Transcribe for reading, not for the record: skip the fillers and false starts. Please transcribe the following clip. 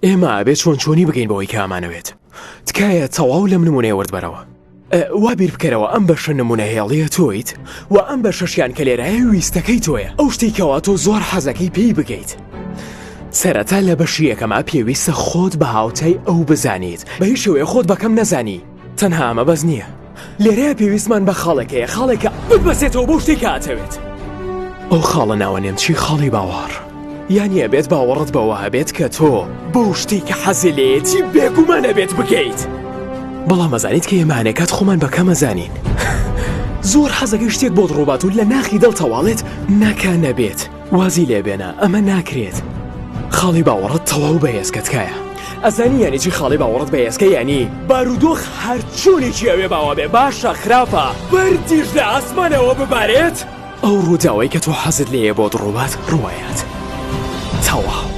ئێمە ئەبێت چۆن چۆنی بگەین بەوەی کە ئەمانەوێت. تکایە تەواو لەم نمونەیە ورد بەرەوە. وا بیر بکەرەوە ئەم بەشە نمونە هێڵیە تۆیت و ئەم بەشەشیان کە لێرایە ویستەکەی تۆیە ئەو شتەی کەوا تۆ زۆر حەزەکەی پێی بگەیت. سەرەتا لە بەشی یەکەما پێویستە خۆت بە هاوتای ئەو بزانیت بە هیچ شێوەیە خۆت بە کەم نەزانی تەنها ئەمە بەس نییە لێرەیە پێویستمان بە خاڵێک هەیە خاڵێک کە بتبەسێتەوە بەو شتەی کە ئەتەوێت ئەو خاڵە ناوەنێم چی خاڵی باوەڕ یانی ئەبێت باوەڕت بەوە هەبێت کە تۆ بەو شتەی کە حەزی لێیەتی بێگومان ئەبێت بگەیت بەڵام ئەزانیت کە ئێمە هەنێکات خۆمان بە کەم ئەزانین زۆر حەزەکەی شتێک بۆت ڕووبات و لە ناخی دڵتەواڵێت ناکا نەبێت وازی لێبێنە ئەمە ناکرێت خاڵی باوەڕت تەواو بەهێزکە تکایە ئەزانی یانی چی خاڵی باوەڕت بەهێزکە یانی بارودۆخ هەرچۆنێکی ئەوێ باوا بێ باشە خراپە بەردیش لە ئاسمانەوە ببارێت ئەو ڕووداوەی کە تۆ حەزت لێیە بۆت ڕووبات ڕووئەیات تەواو.